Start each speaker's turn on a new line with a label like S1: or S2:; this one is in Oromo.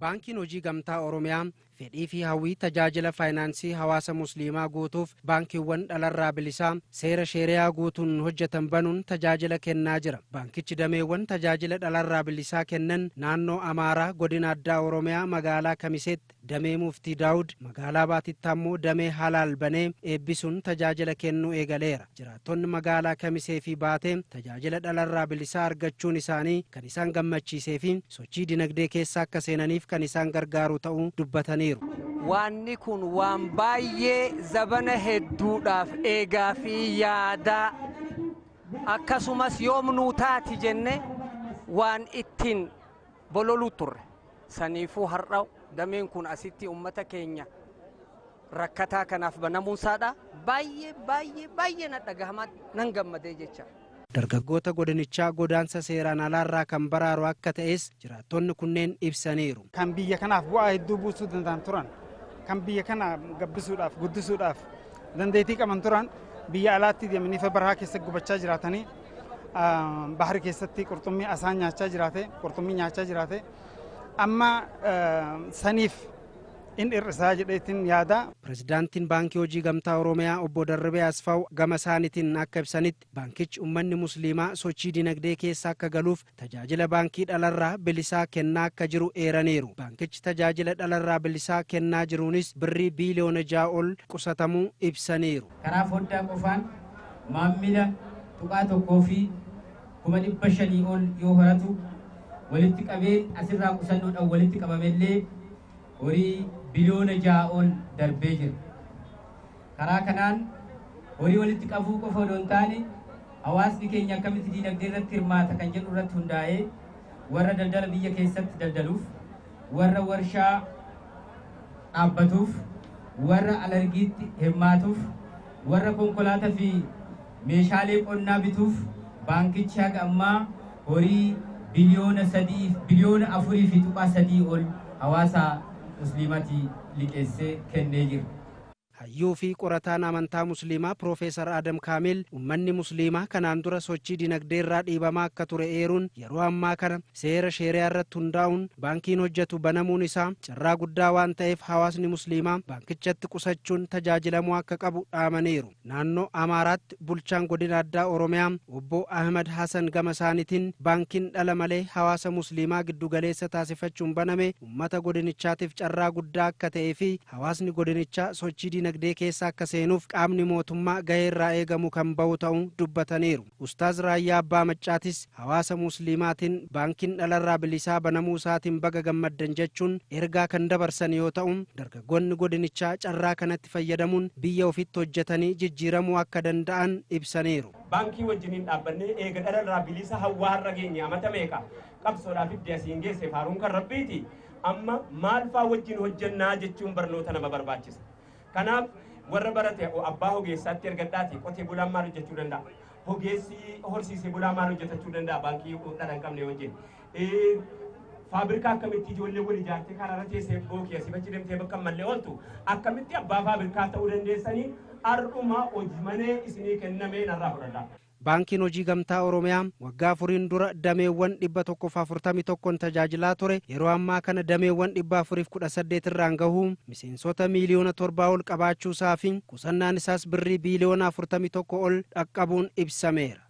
S1: Baankiin Hojii Gamtaa Oromiyaa fedhii fi hawwii tajaajila faayinaansii hawaasa Musliimaa guutuuf baankiiwwan dhalarraa bilisaa seera sheeriyaa guutuun hojjetan banuun tajaajila kennaa jira. Baankichi dameewwan tajaajila dhalarraa bilisaa kennan naannoo Amaaraa, godina addaa Oromiyaa, magaalaa Kamiseetti damee Muftii Daawud, magaalaa Baatitti ammoo damee Halaal banee eebbisuun tajaajila kennuu eegaleera. Jiraattonni magaalaa Kamisee fi Baatee tajaajila dhalarraa bilisaa argachuun isaanii kan isaan gammachiisee fi sochii dinagdee keessa akka seenaniif kan isaan gargaaru ta'uu dubbataniiru.
S2: Waanni kun waan baay'ee zabana hedduudhaaf eegaa fi yaadaa, akkasumas yoom nuu taati jenne waan ittiin bololuu turre. Saniifuu har'a dameen kun asitti ummata keenya rakkataa kanaaf banamuunsaadha. Baay'ee baay'ee baay'ee na dhagahama, nan gammadee jecha.
S1: Dargaggoota godinichaa godaansa seeraan alaarraa kan baraaru akka ta'es jiraattonni kunneen ibsaniiru.
S3: Kan biyya kanaaf bu'aa hedduu buusuu danda'an turan, kan biyya kana gabbisuudhaaf, guddisuudhaaf dandeettii qaban turan, biyya alaatti deemanii barahaa keessa gubachaa jiraatanii, bahari keessatti qurxummii asaan nyaachaa jiraate, qurxummii nyaachaa jiraate, amma saniif in hir'isaa jedheetiin yaada.
S1: Pirezidaantiin Baankii Hojii Gamtaa Oromiyaa Obbo Darribee Asfaaw gama isaaniitiin akka ibsanitti, baankichi uummanni Musliimaa sochii dinagdee keessa akka galuuf tajaajila baankii dhalarraa bilisaa kennaa akka jiru eeraniiru. Baankichi tajaajila dhalarraa bilisaa kennaa jiruunis birrii biiliyoona 6 ol qusatamuu ibsaniiru.
S4: Karaa foddaa qofaan maammila 1.15 tuqaa ol yoo horatu, walitti qabeen asirraa qusannoodhaan walitti qabamellee horii biliyoona 6 ol darbee jira. Karaa kanaan horii walitti qabuu qofa odoo hin taane, hawaasni keenya akkamitti diinagdee irratti hirmaata kan jedhu irratti hundaa'ee, warra daldala biyya keessatti daldaluuf, warra warshaa dhaabbatuuf, warra alergiitti hirmaatuuf, warra konkolaataa fi meeshaalee qonnaa bituuf baankichi haga ammaa horii biliyoona 3, biliyoona 4.3 ol hawaasa Musliimatii liqeessee kennee jira.
S1: Hayyuu fi qorataan amantaa Musliimaa Piroofeesar Adam Kaamil uummanni Musliimaa kanaan dura sochii dinagdee irraa dhiibamaa akka ture eeruun, yeroo ammaa kana seera sheeriyaa irratti hundaa'uun baankiin hojjetu banamuun isaa carraa guddaa waan ta'eef, hawaasni Musliimaa baankichatti qusachuun tajaajilamuu akka qabu dhaamaniiru. Naannoo Amaaraatti bulchaan godina addaa Oromiyaa Obbo Ahmad Hassan gama isaaniitiin, baankiin dhala malee hawaasa Musliimaa giddugaleessa taasifachuun baname uummata godinichaatiif carraa guddaa akka ta'ee fi hawaasni godinichaa sochii dinagdee keessa akka seenuuf qaamni mootummaa gahee irraa eegamu kan bahu ta'uu dubbataniiru. Ustaaz Raayyaa Abbaa Maccaatis hawaasa Musliimaatiin baankiin dhalarraa bilisaa banamuu isaatiin baga gammaddan jechuun ergaa kan dabarsan yoo ta'u, dargaggoonni godinichaa carraa kanatti fayyadamuun biyya ofitti hojjetanii jijjiiramuu akka danda'an ibsaniiru.
S5: Baankii wajjiniin dhaabbannee eega dhalarraa bilisa hawwaa har'a geenye, amata meeqa qabsoodhaaf itti asiin geesse, faaruun kan Rabbiiti. Amma maal faa wajjin hojjennaa jechuun barnoota nama barbaachisa. Kanaaf warra barate abbaa ogeessaatti ergadhaati, qotee bulaan maal hojjechuu danda'a? Ogeessi horsiisee bulaa maal hojjetachuu danda'a baankii dhala hin qabne wajjin? Faabirikaa akkamitti ijoollee wal ijaartee karaarra teessee bookii asii achi deemtee bakka mallee ooltu akkamitti abbaa faabirikaa ta'uu dandeessanii, har'uma hojii manee isinii kennamee narraa fudhadha.
S1: Baankiin Hojii Gamtaa Oromiyaa waggaa 4n dura dameewwan 141n tajaajilaa ture yeroo ammaa kana dameewwan 418 irraan gahuu, miseensota miiliyoona 7 ol qabaachuusaa fi qusannaan isaas birrii biiliyoona 41 ol dhaqqabuun ibsameera.